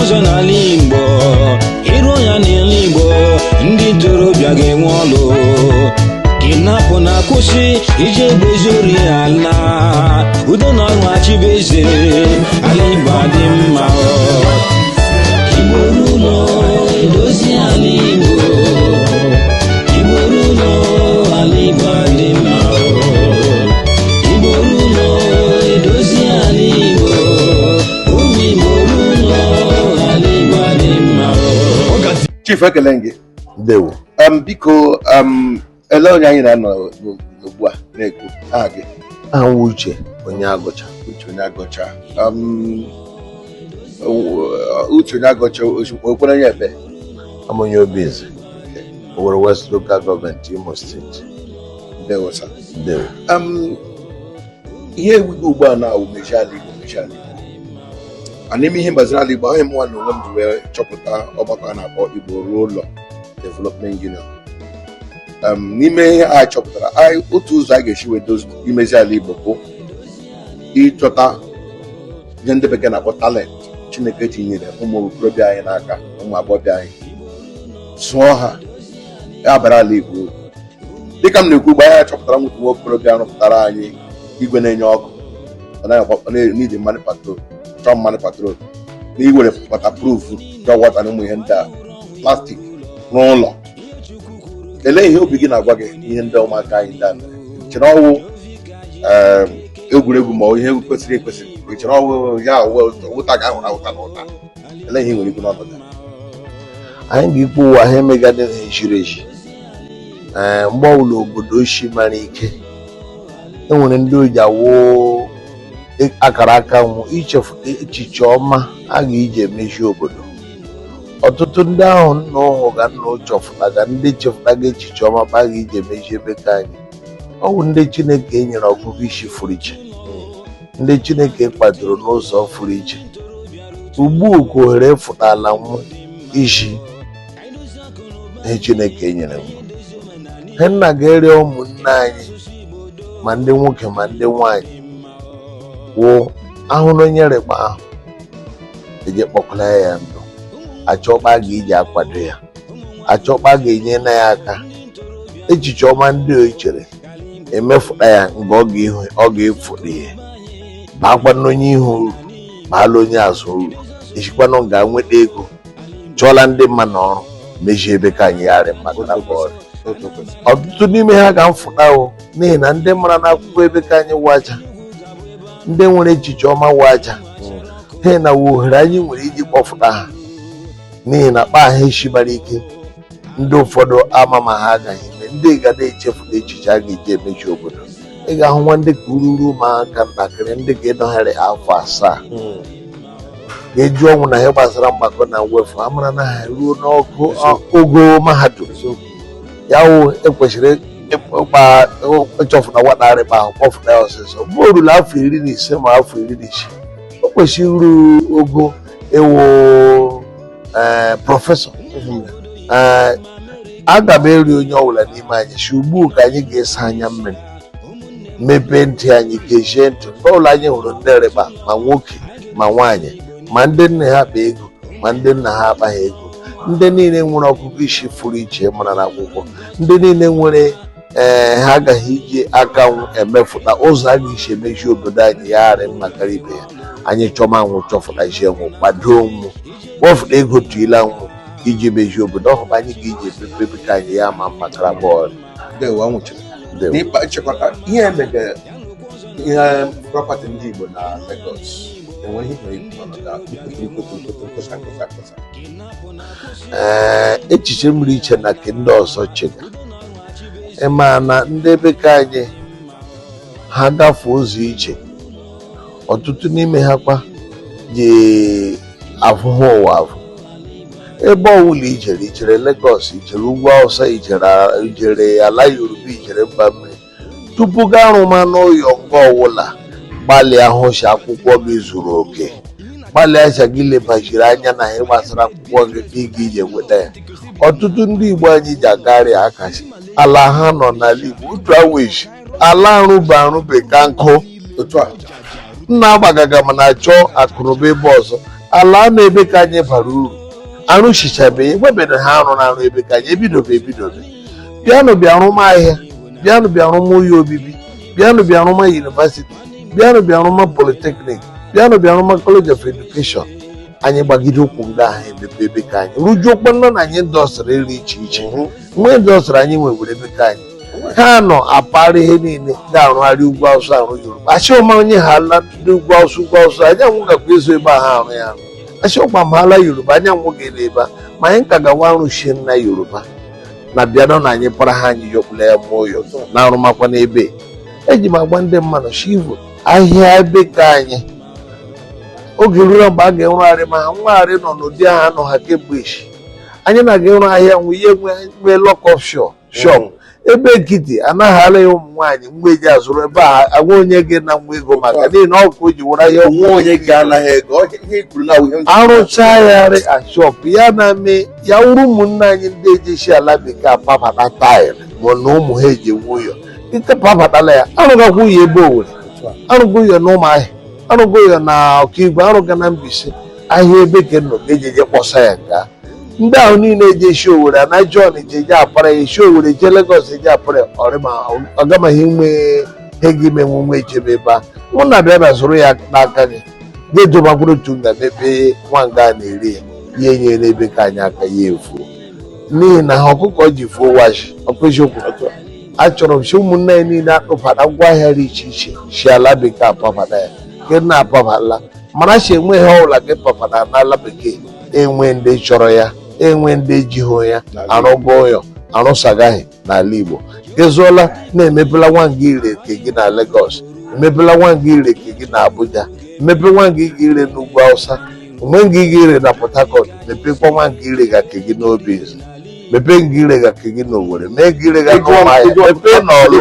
Ụzọ n'ala Igbo, ịrụ ya n'ala Igbo, ndị ntorobịa ga-enwe ọlụ. Kidnap na-akwụsị, ije egbe zori ala, udo na ọṅụ achịba eze, ala Igbo adị mma. Igbo ruo ụlọ, edozi ala Igbo. Igbo ruo ụlọ, ala Igbo adị mma. Igbo ruo ụlọ, edozi ala Igbo. Ụmụ Igbo ruo ụlọ, ala Igbo adị mma. Chief, ekele gị. Ndewo. Biko, ele onye anyị na-anọ ugbu a na-ekwu, aha gị? Aha m Uche onye agụcha. Uche onye agụcha. Uche onye agụcha, okwere onye ebe? Am onye Obinze, Owerri West Local Government, Imo State. Ndewo, sir. Ndewo. Ihe ewugo ugbu a na-awụ mechie ala Igbo, mechie ala Igbo. A n'ime ihe gbasara ala Igbo, ahụ m nwa na onwe m ji wee chọpụta ọgbakọ a na-akpọ Igbo Ruo Ụlọ Development Union. N'ime ihe a chọpụtara anyị, otu ụzọ a ga-esi wee dozi imezi ala Igbo bụ ịchọta ihe ndị bekee na-akpọ talent Chineke tinyere ụmụ okorobịa anyị n'aka, ụmụ agbọghọbịa anyị, zụọ ha, ya bara ala Igbo uru. Dịka m na-ekwu, mgbe anyị chọpụtara nwụtụ nwa okorobịa rụpụtara anyị igwe na-enye ọkụ, ọ naghị n'iji mmanụ petrol, chọọ mmanụ petrol na iwere waterproof pure water na ụmụ ihe ndị a, plastic n'ụlọ. Elee ihe obi gị na-agwa gị ihe ndị ụmụaka anyị ndị a mere? Chere ọwụ egwuregwu ma ọ ihe kwesịrị ekwesị? Ị chere ọwụ ya ụta ga ahụrụ ahụta na ụta? Elee ihe ị nwere ikwu n'ọnọdụ a? Anyị ga-ikwu ụwa ha emegadị ha echiri echi. Ee, mgbe ọbụla obodo oshi mara ike, enwere ndị oji awụ akara aka nwụ ichefu echiche ọma a ga-eji emechi obodo. Ọtụtụ ndị ahụ nna ụhụ ga nna chọfụtaga, ndị chefụtaga echiche ọma pa a ga-eji emechi ebe ka anyị. Ọ bụ ndị Chineke nyere ọgụgụ isi furu iche, ndị Chineke kwadoro n'ụzọ furu iche. Ugbu ka ohere fụtala nwụ iji ihe Chineke nyere nwụ. Ihe nna ga-erịọ ụmụnne anyị, ma ndị nwoke ma ndị nwanyị, wụ ahụrụ onye rịkpa ahụ eje kpọkwara ya ndụ, achọkpa ga-eji akwado ya, achọkpa ga-enye na ya aka. Echiche ọma ndị o chere emefụta ya nga ọ ga-ihu, ọ ga-efuta ihe baakwana onye ihu uru, baala onye azụ uru, echikwanụ nga nweta ego, chọọla ndị mmadụ ọrụ, mejie ebe ka anyị gharị mmadụ na bọọlụ. Otu o kwesịrị. Ọtụtụ n'ime ha ga-mfụta o n'ihi na ndị mara n'akwụkwọ ebe ka anyị wụ aja, ndị nwere echiche ọma wụ aja ha na wụ ohere anyị nwere iji kpọfụta ha, n'ihi na kpa ha eshibara ike. Ndị ụfọdụ ama ma ha agaghị eme, ndị ga na-echefuta echiche a ga-eji emechi obodo. Ị ga-ahụ nwa ndị ka ururu ụmụaka ntakịrị, ndị ga-edogharị afọ 7, ga-eju ọnwụ na ihe gbasara mgbakọ na mwepụ, amara na ha ruo n'ọgụ ogo mahadum. Ya wụ ekwesịrị ịkpa ịchọfụta nwatarịkpa ahụ, kpọfụta ya ọsịsọ. Mgbe o ruru afọ 15 ma afọ 16, o kwesịrị iru ogo ịwụ ee professor. Ee, aga m eri onye ọbụla n'ime anyị si ugbu ka anyị ga-esa anya mmiri, mepee ntị anyị, gejie ntị. Mgbe ọbụla anyị hụrụ ndị rịba, ma nwoke ma nwaanyị, ma ndị nna ha akpa ego ma ndị nna ha akpaghị ego, ndị niile nwere ọgụgụ isi furu iche mara n'akwụkwọ, ndị niile nwere ee ha agaghị iji aka emefụta ụzọ a ga-esi emechi obodo anyị ya gharị mma karịa ibe ya, anyị chọma nwụ, chọfụta isi nwụ, kwado nwụ, wefụta ego, tụila nwụ iji mezie obodo ọhụrụ anyị ga-eji emepe ka anyị ya ma mma kara bọọlụ. Ndewo, anwụchiri. Ndewo. N'ịkpa ịchịkọta ihe emege ihe property ndị Igbo na Lagos, enwere ihe nwere ikwu n'ọnọdụ a? Mkpotu, mkpotu, mkposa, mkposa, mkposa. Ee, echiche m dị iche na nke ndị ọzọ chega. Ịma na ndị bekee anyị ha gafee ụzọ iche, ọtụtụ n'ime ha kwa ji afụhụ ụwa afụ. Ebe ọbụla ijere, ijere Lagos, ijere ugwu Awụsa, ijere ala Yoruba, ijere mba mmiri, tupu gaa rụma n'ụyọ nga ọwụla, gbalịa hụcha akwụkwọ gị zuru oke, gbalịa cha gị lebachiri anya na ihe gbasara akwụkwọ gị ka ị ga-ije nweta ya. Ọtụtụ ndị Igbo anyị ji agarị akasi ala ha nọ n'ala Igbo otu aweji ala arụbe arụbe ka nkụ. Otu a. Nna agbagaga mana achọ akụnụba ebe ọzọ. Ala na ebe ka anyị bara uru arụchichabeghị, enwebeghị ha arụ na arụ ebe ka anyị ebidobe ebidobe. Bịanụ bịa rụma ahịa, bịanụ bịa rụma ụlọ obibi, bịanụ bịa rụma university, bịanụ bịa rụma polytechnic, bịanụ bịa rụma college of education. Anyị gbagide ụkwụ ndị ahụ emepe ebe ka anyị rụjuo kpọnọ na anyị industry iri iche iche nwee industry anyị nwewere ebe ka anyị ha nọ apara ihe niile ga-arụgharị ugwu Awụsa, arụ Yoruba. Achị ụma onye ha ala ndị ugwu Awụsa, ugwu Awụsa anyanwụ gakwa ezo ebe a ha arụ ya arụ. Achị ụkwa ma ala Yoruba anyanwụ ga-ele ebe a, ma anyị ka gawa arụchie nna Yoruba na bịanụ na anyị para ha anyị yọkpụla ya mụọ ụyọ na arụmakwa n'ebe eji m agba ndị mmadụ shivu ahịa ebe ka anyị. Oge ruo mgbe a ga-enwegharị ma ha nwegharị nọ n'ụdị ahụ anọ ha kemgbe echi. Anyị na-aga ịrụ ahịa nwe ihe nwee lock of shop ebe ekiti anaghị ala ya ụmụ nwaanyị mgbe eji azụrụ ebe a agwa onye gị na nwa ego maka n'ihi na ọkụ o ji were ahịa. Onwe onye ga-anaghị ego ihe i kwuru na ihe Arụcha ya rị ashọp ya na-eme ya wuru ụmụnne anyị ndị ejesi ala bekee apabata taịlị ma na ụmụ ha eji ewu ụyọ ike pabatala ya, arụgakwa ụyọ ebe Owere, arụgo ụyọ na Ụmụahịa, arụgo ụyọ na Ọkaigwe, arụga na Mbaise ahịa ebe ka nọ ga-ejeje kpọsa ya nga ndị ahụ niile eje esi Owere ana John jeje apara ya esi Owere jee Lagos eje apara ya ọrịma ọ gamaghị nwe ego imenwe nwe ejebe ebe a mụ na bịa bịa zụrụ ya n'aka gị ga-edobakwuru otu nga mepee nwa nga a na-eri ya ya enyere ebe ka anyị aka ya efuo n'ihi na ha ọkụkọ ji fuo washi ọkwa eziokwu. Achọrọ m si ụmụnne anyị niile akpụfata ngwaahịa dị iche iche si ala bekee apapata ya nke na-apapala mara si enweghị ọbụla gị papata n'ala bekee, enwe ndị chọrọ ya, enwe ndị ejighị ya arụgo ụyọ arụsagaghị n'ala Igbo. Ịzụọla na-emepela nwanga ire nke gị na Lagos, emepela nwanga ire nke gị na Abuja, emepe nwanga gị ire n'ugwu Awụsa, onwe nga gị ire na Port Harcourt, mepekwa nwanga ire ga nke gị n'Obinze, mepee nga ire ga nke gị n'Owerri, mee nga ire ga n'Ụmụahịa, mepee n'Ọlụ,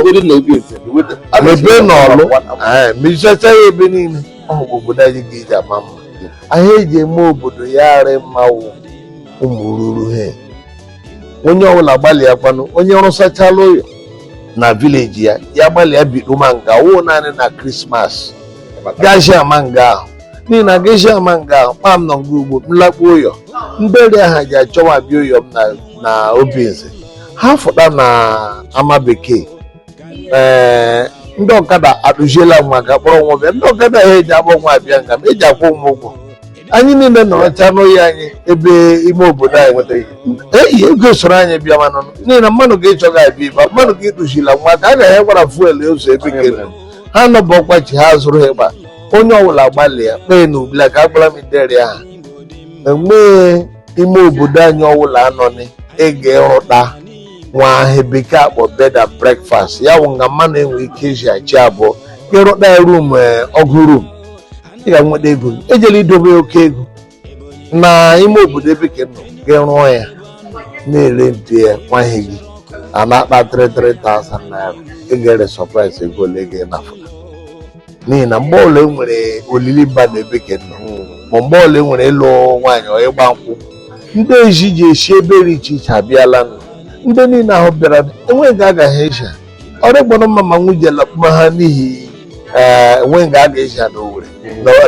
mepee n'Ọlụ, ee mechichacha ya ebe niile. Ọ bụ obodo anyị ga-eji ama mma ahịa eji eme obodo ya arị mma wụ ụmụ ruru ha. Onye ọbụla gbalịa kwanụ, onye rụsachala ụyọ na village ya, ya gbalịa bido ma nga wụ naanị na Christmas gaji ama nga ahụ, n'ihi na gaji ama nga ahụ kpam nọ nga ugbo mlakpu ụyọ nderi aha ji achọwa bịa ụyọ m na Obinze ha fụta na ama bekee. Ee, ndị ọkada akpụziela nwa ka kpọrọ nwa bịa, ndị ọkada ha eji agbọ nwa abịa nga m eji akwụ nwa ụgwọ. Anyị niile nọrọcha n'ụlọ anyị ebe ime obodo anyị eyi ego soro anyị bịa manụ n'ihi na mmadụ ga-ịchọ gị abịa ịba mmadụ ga-ekpuchila nwa ka a gaghị gwara fuel ụzọ ebe kere ha nọbụ ọkwachi ha zụrụ ịgba. Onye ọbụla gbalịa kpee na ubila ka agbara m nderi aha enwee ime obodo anyị ọbụla anọni ege ịrụta nwa ahịa bekee akpọ bed and breakfast, ya wụ nga mmadụ enwe ike iji achị abụọ ịrụta ya room ọgụ room ị ga-enweta ego ejela idobe oke ego na ime obodo ebe ka nọ gị rụọ ya na-ere ntụ ya nwaghị gị a na-akpa 33,000 naira ị ga-ere surprise ego ole gị nafụta n'ihi na mgbe ọbụla e nwere olili mba na ebe ka nọ ma mgbe ọbụla e nwere ịlụ nwaanyị ọ ịgba nkwụ ndị ezi ji esi ebe dị iche iche abịala nụ ndị niile ahụ bịara enweghị nga agaghị eji ọrụ gbọrọ mma ma nwunye lakpuma ha n'ihi ee enweghị nga a ga-eji ha n'Owerri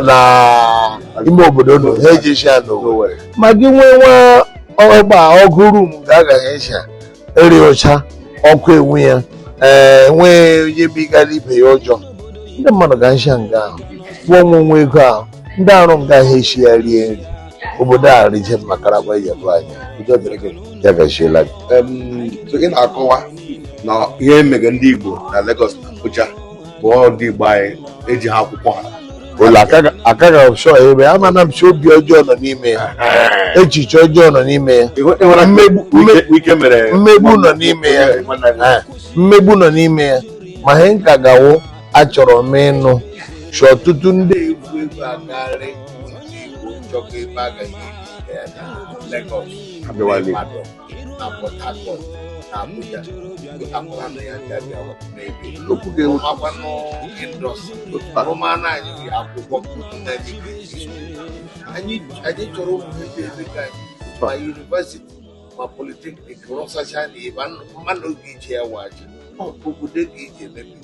na ime obodo nọ ha eji eji ha n'Owerri ma gị nwee nwa ọgba ọgụ room nga agaghị eji ha eri ụcha ọkụ enwe ya ee nwee onye bigara ibe ya ụjọ ndị mmadụ ga-nshia nga ahụ kwụọ nwe nwe ego ahụ ndị arụ nga ha esi ya rie nri obodo a rije makara gba yabụ anya Udo dịrị gị. Ya gachiela gị. So ị na-akọwa na ihe emege ndị Igbo na Lagos na Abuja bụ ọ ndị Igbo anyị eji ha akwụkwọ ha. Ụlọ akaghị sọ ebe amana m si obi ọjọọ nọ n'ime ya, echiche ọjọọ nọ n'ime ya. Ịhụra Wike mere mmegbu nọ n'ime ya. Ee, mmegbu nọ n'ime ya ma ihe nka gawo achọrọ m ịnụ si ọtụtụ ndị egwu ego agagharị ndị Igbo chọga ebe agaghị eri ya na Lagos, Abịawala. Ibadan, na Port Harcourt, na Abuja akwaranụ ya bịa bịa n'ebe Okwu ga-ewu. Rụmakwanụ industry, rụmanụ anyị ji akwụkwọ ụmụnne anyị ga-eji. Anyị chọrọ ụmụ ebe ebe ka anyị ma university ma polytechnic rụsacha na ebe mmadụ ga-eji ya waji ọ bụ obodo ga-eji emepe.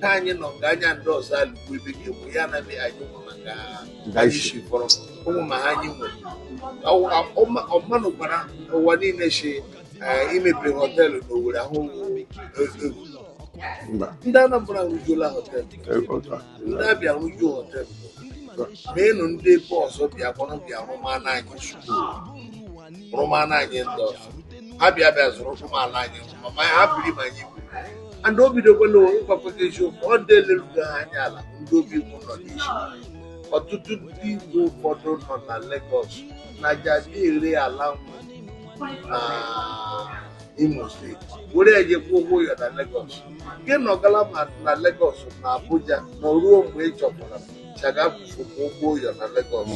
Ka anyị nọ nga anya ndị ọzọ alụkwu ebe ga-egbu ya na anyị nwe maka anyị si fọrọ ụmụ ma ha anyị nwere ọmanụkwara ụwa niile si imepe họteelụ n'Owerri ahụ egwu. Ndị Anambra rụjuola họteelụ, ndị Abịa rụjuo họteelụ, meenụ ndị ebe ọzọ bịa kpọrọ bịa rụmana anyị school, rụmana anyị ndị ọzọ ha bịa bịa zụrụ ụmụala anyị, ma ha biri ma anyị biri. And o bidokwala ịgbakọta eziokwu, ọ dị elerugo ha anya ala. Ndị obi Igbo nọ n'isi, ọtụtụ ndị Igbo ụfọdụ nọ na Lagos na jadi ere ala nwe na Imo Steeti were ejekwa ụgwọ ụyọ na Lagos. Gị nọgala ma na Lagos na Abuja nọ ruo mgbe ị chọpụtara chaga kwụfụkwa ụgwọ ụyọ na Lagos,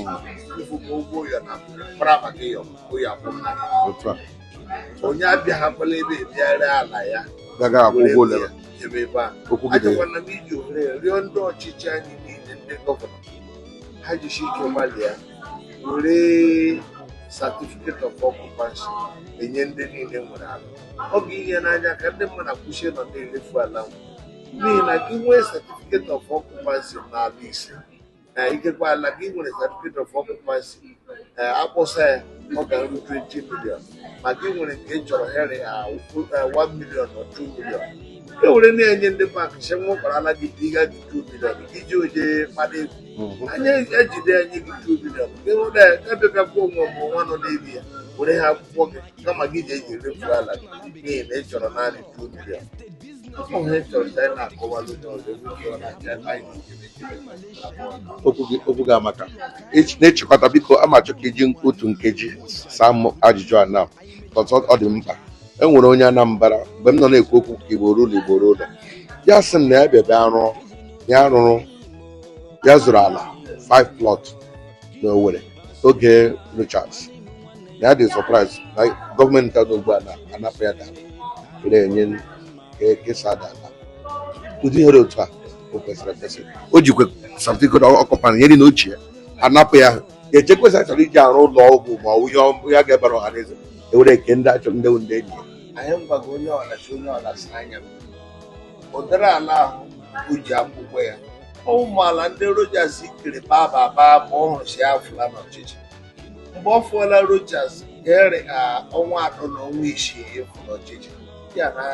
kwụfụkwa ụgwọ ụyọ na Abuja mara maka ịyọ ụyọ akwụ. Onye abịaghakwala ebe bịara ala ya gaga akwụ ụgwọ ole ebe ebe a. Okwu gị dị. Achọkwana m iji ohere rịọ ndị ọchịchị anyị niile, ndị gọvanọ, ha jisi ike gbalịa were certificate of occupancy enye ndị niile nwere ala. Ọ ga-inye n'anya ka ndị mmadụ akwụsị nọ na-erefu ala nwe, n'ihi na gị nwee certificate of occupancy n'ala ise na ikekwe ala gị nwere certificate of occupancy, akpọsa ya, ọ ga-eru 20 million, ma gị nwere nke ị chọrọ here 1 million or 2 million, e were na-enye ndị bank si nwekwarala gị biga gị 2 million gị ji oje kpata ego. Anyị ejide anyị gị 2 million gị hụ na ebebịakwa onwe m nwa nọ n'elu ya were ha akwụkwọ gị kama gị ji eji refu ala gị n'ihi na ị chọrọ naanị 2 million. Ọ ihe chọrọ ka anyị na-akọwalụ onye ọzọ ebe ọ na-acha anyị na-ejebe ejebe. Okwu gị amaka. Na-echịkọta, biko, ama achọ ka iji otu nkeji saa m ajụjụ a na ọzọ, ọ dị mkpa. E nwere onye Anambra, mgbe m nọ na-ekwu okwu ka Igbo ruo ụlọ, Igbo ruo ụlọ, ya sị m na ya bịa bịa rụọ, ya rụrụ, ya zụrụ ala 5 plot n'Owerri oge Rochas, na ya dị surprise na gọọmenti nọ ugbu a na-anapụ ya dala were enye ka ekesa dala. Ụdị ihe dị otu a o kwesịrị ekwesị? O jikwa certificate occupancy ihe dị na ochie, anapụ ya, echekwesị achọrọ iji arụ ụlọ ọgwụ ma ọ bụ ihe ya ga-ebara ọha na eze, ewere eke ndị achọrọ ndị ndị enyi ya. Anyị gwago onye ọla si onye ọla si anya m ụdịrị ala ahụ o ji akwụkwọ ya, ụmụ ala ndị Rochas kere baa baa baa ma ọ hụrụ si afụla n'ọchịchị. Mgbe ọ fụọla Rochas gere ọnwa 3 na ọnwa 6 efu n'ọchịchị ya na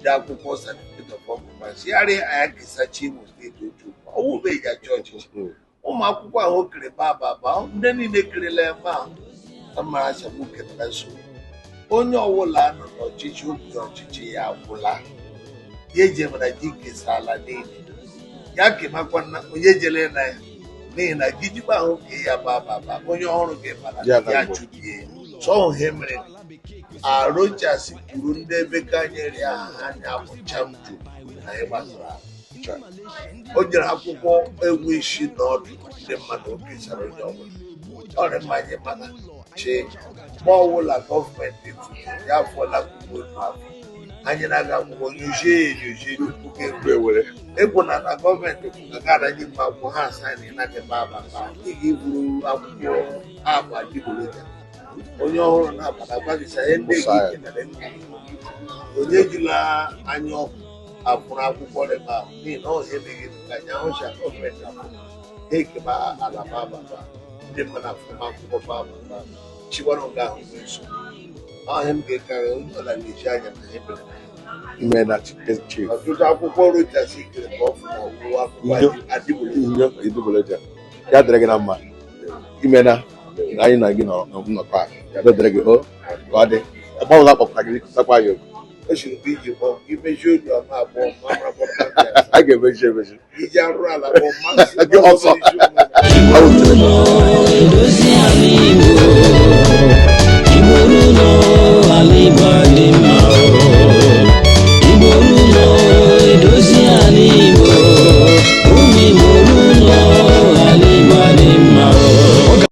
dị akwụkwọ certificate of occupancy ya rị anya kesachi Imo Steeti otu ọwụbeghị achị ọchịchị. Ụmụ akwụkwọ ahụ o kere baa baa baa, ndị niile kerela ebe ahụ mara achagbu ketara nsogbu. Onye ọbụla nọ n'ọchịchị, oge ọchịchị ya agwụla, ya ejemara ji kesa ala niile ya kemakwana onye jele na ya, n'ihi na gijikwa ahụ ka ya baa baa baa, onye ọhụrụ ga-ebara Ya na ya mbụ. chụbie sọ ihe mere Arochas kwuru ndị ebe ka anyị rịa aha anya abụcha mju na ịgbasara ala. O nyere akwụkwọ egwu isi na ọdụ ndị mmadụ o kesara onye ọbụla. Ọ dị mma anyị mana chi mgbe ọbụla gọọmenti fụrụ ya afọla akwụkwọ otu afọ anyị na-aga akwụkwọ nyochie ya enyochie tupu ga Mgbe were ekwu na na gọọmenti kwuru ga anyị mma akwụkwọ ha asaịn na gị ba ba ba, ị ga-eburu akwụkwọ agba adịgboroja onye ọhụrụ na-abata gwagịsa ihe ndị gị kenere ndị onye ejula anya ọkụ afụrụ akwụkwọ rịba ahụ, n'ihi na ọhịa emeghị ka anyị ahụcha gọọmenti afụ ha ekeba ala ba ba ba, ndị mmadụ afụrụ akwụkwọ ba ba ba chikwara nga ahụ nwee nsogbu. Ọhịa m ga-ekarị onye ọla na-eji anya na ihe mere. Ime na chief. Ọtụtụ akwụkwọ Rochas kere ka ọ fụrụ ọgwụgwụ akwụkwọ adịgboroja. Ihe idubeleja ya dịrị gị na mma. Ime na anyị na gị nọ nnọkọ a, ya dịrị gị o ka ọ dị ebe ọbụla kpọkwara gị takwa ya oku. Esiri m iji kpọọ imechi obi ọma abụọ ma mara A ga-emechi emechi iji arụrụ ala kpọọ mmasị Gị ọsọ. Isi onwe. Ọ wutere m.